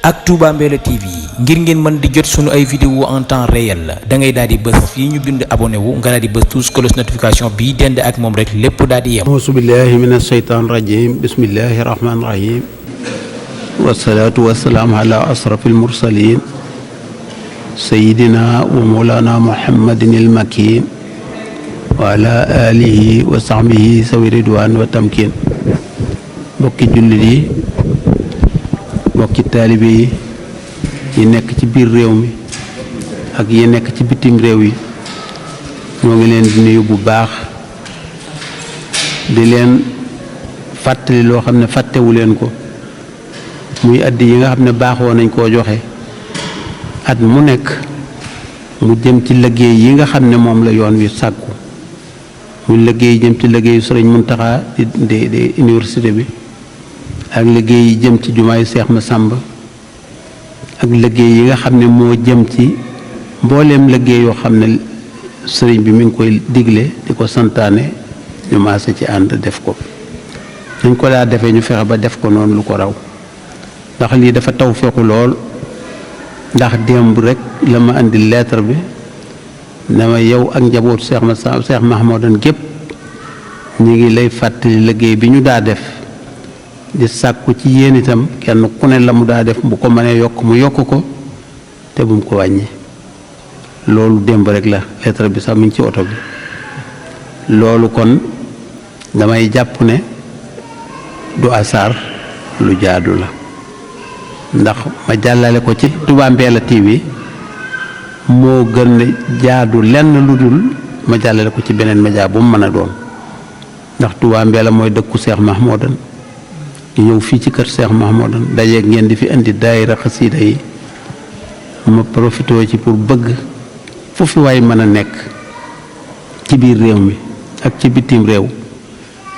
ak Touba Mbella TV ngir ngeen mën di jot sunu ay vidéo en temps réel da ngay daal di bës fii ñu bind abonné wu nga daal di bës tous cloche notification bi dend ak moom rek lépp daal di yem. auzu billahi mina shaytaan rajim bismillahi rahmaani rahim wasalaatu wasalaamu ala asrafil mursalin sayidina wa mawlana muhammadin il makin wa ala alihi wa sahbihi sawi ridwan wa tamkin. mbokki jullit yi mbokki taalibe yi nekk ci biir réew mi ak yi nekk ci bitim réew yi ñoo ngi leen di nuyu bu baax di leen fàttali loo xam ne fàttewu leen ko muy addi yi nga xam ne baaxoo nañ koo joxe at mu nekk mu jëm ci liggéey yi nga xam ne moom la yoon wi sàkku muy liggéey jëm ci liggéeyu Sëriñ Muntaxa di université bi ak liggéey yi jëm ci jumaayu Seex Masàmba ak liggéey yi nga xam ne moo jëm ci mbooleem liggéey yoo xam ne sëriñ bi mi ngi koy digle di ko santaane ñu maase ci ànd def ko dañ ko daa defee ñu fexe ba def ko noonu lu ko raw ndax lii dafa taw feexu lool ndax démb rek la ma indi lettre bi dama yow ak njabootu Seex Mahmoudan gépp ñu ngi lay fàttali liggéey bi ñu daa def di sàkku ci yéen itam kenn ku ne la mu daa def bu ko mënee yokk mu yokk ko te bu mu ko wàññi loolu démb rek la lettre bi sax mu ngi ci oto bi loolu kon damay jàpp ne du asaar lu jaadu la ndax ma jàllale ko ci Touba Mbella TV moo gën a jaadu lenn lu dul ma jàllale ko ci beneen média bu mu mën a doon ndax Touba Mbella mooy dëkku Seex Mahmoudan ñëw fii ci kër Seex Mahmoudan dajeeg ngeen di fi indi daayira xasiida yi ma profité ci pour bëgg foofu waay mën a nekk ci biir réew mi ak ci bitim réew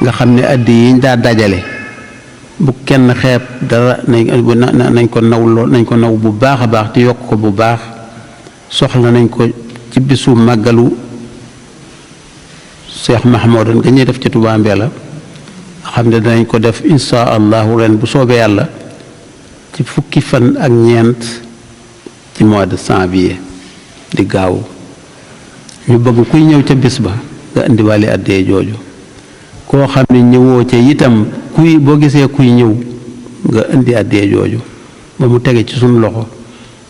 nga xam ne addi yiñ daa dajale bu kenn xeeb dara nañ ko naw lool nañ ko naw bu baax a baax te yokk ko bu baax soxla nañ ko ci bisu màggalu Seex Mahmoudan nga ñuy def ci Touba Mbella xam ne danañ ko def insha allahu ren bu soobee yàlla ci fukki fan ak ñeent ci mois de janvier di gaaw ñu bëgg kuy ñëw ca bis ba nga indiwaale addee jooju koo xam ne ñëwoo ca itam kuy boo gisee kuy ñëw nga indi addee jooju ba mu tege ci suñu loxo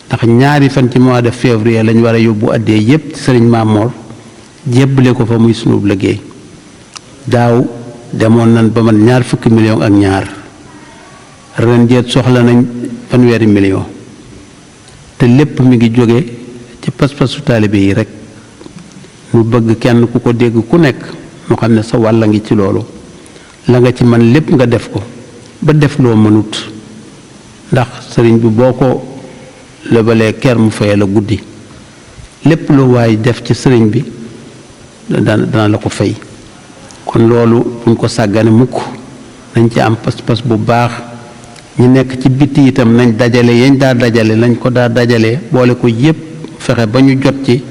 ndax ñaari fan ci mois de février lañ war a yóbbu addee yépp ci sëriñ Maamoor jébbale ko fa muy sunub liggéey daaw demoon nañ ba man 20 millions ak ñaar ren jeet soxla nañ fanweeri million te lépp mi ngi jóge ci pas-pasu taalibe yi rek mu bëgg kenn ku ko dégg ku nekk mu xam ne sa wàll ngi ci loolu la nga ci man lépp nga def ko ba def loo mënut ndax sëriñ bi boo ko lebalee ker mu fayee la guddi lépp lu waay def ci sëriñ bi dana la ko fay kon loolu buñ ko sàggane mukk nañ ci am pas-pas bu baax ñi nekk ci biti itam nañ dajale yañ daa dajale lañ ko daa dajalee boole ko yépp fexe ba ñu jot ci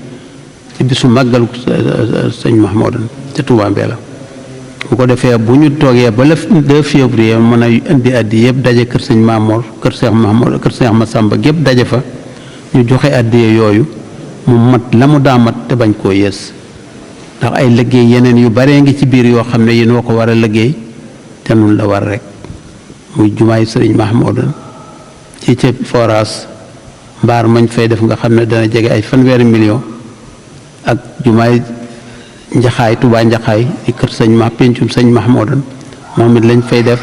bisu màggalu sëñ Mahmoudan ca Touba Mbella bu ko defee bu ñu toogee ba le 2 février mën a indi addi yëpp daje kër sëñ Maamoor kër Seex Mahmoudan kër Seex Masàmba gépp daje fa ñu joxe addi yooyu mu mat la mu daa mat te bañ koo yées ndax ay liggéey yeneen yu baree ngi ci biir yoo xam ne yéen woo ko war a liggéey te nun la war rek muy jumaay sëriñ Mahmoudan ci ca forage mbaar mañ fay def nga xam ne dana jege ay fanweeri million ak jumaay njaxaay Touba njaxaay di kër pencum sëñ Mahmoudan moom it lañ fay def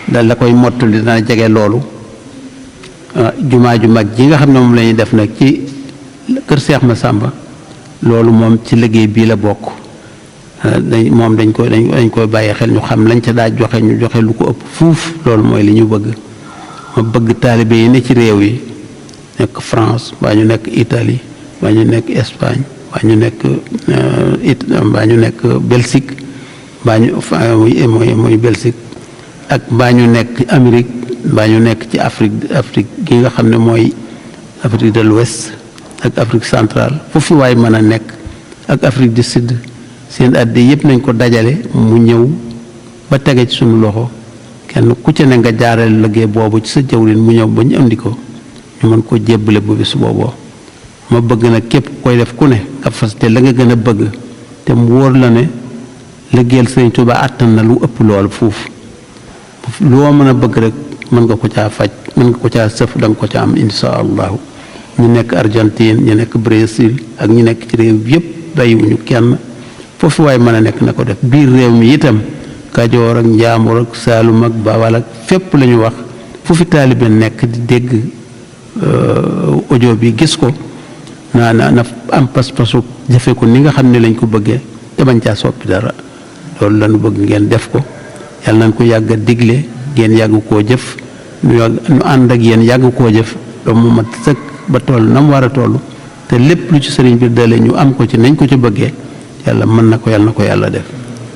da la koy mottali dana jege loolu jumaa ju mag ji nga xam ne moom la ñuy def nag ci kër Seex Masàmba loolu moom ci liggéey bii la bokk moom dañ koy bàyyi xel ñu xam lañ ca daa joxe ñu joxe lu ko ëpp fuuf loolu mooy li ñu bëgg ma bëgg taalibe yi ne ci réew yi nekk France baa ñu nekk Italie baa ñu nekk Espagne baa ñu nekk baa ñu nekk Belgique baa ñu mooy Belgique ak baa ñu nekk Amérique baa ñu nekk ci Afrique gi nga xam ne mooy Afrique de l'Ouest ak Afrique centrale foofu waay mën a nekk ak Afrique du Sud seen addi yëpp nañ ko dajale mu ñëw ba tege ci suñu loxo kenn ku ci ne nga jaareel liggéey boobu ci sa jawrin mu ñëw ba ñu indi ko ñu mën ko jébbale bu bis booboo. ma bëgg nag képp koy def ku ne nga fas te la nga gën a bëgg te mu wóor la ne liggéeyal Sëriñ Tuubaa àttan na lu ëpp loolu fuuf loo mën a bëgg rek mën nga ko caa faj mën nga ko caa sëf da nga ko ca am insha allahu. ñu nekk Argentine ñu nekk Brésil ak ñu nekk ci réew yëpp bàyyiwuñu kenn foofu waaye mën a nekk na ko def biir réew mi itam Kajoor ak Njaambur ak Saalum ak Bawal ak fépp la ñu wax fu fi taalibe nekk di dégg audio bi gis ko na am pas-pasu jëfe ko ni nga xam ne lañ ko bëggee te bañ caa soppi dara loolu lañu bëgg ngeen def ko yàlla nañ ko yàgg a digle ngeen yàgg koo jëf ñu ànd ak yéen yàgg koo jëf doo mu mat sëkk ba toll na mu war a toll te lépp lu ci sëriñ bi dale ñu am ko ci nañ ko ci bëggee yàlla mën na ko yàlla def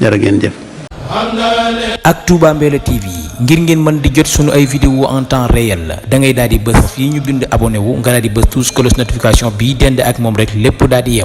jërë ngeen jëf. ak Touba Mbella TV ngir ngeen mën di jot sunu ay vidéo en temps réel da ngay daal di bës fii ñu bind abonné wu nga daal di bës tous cloche notification bii dend ak moom rek lépp daal di yem.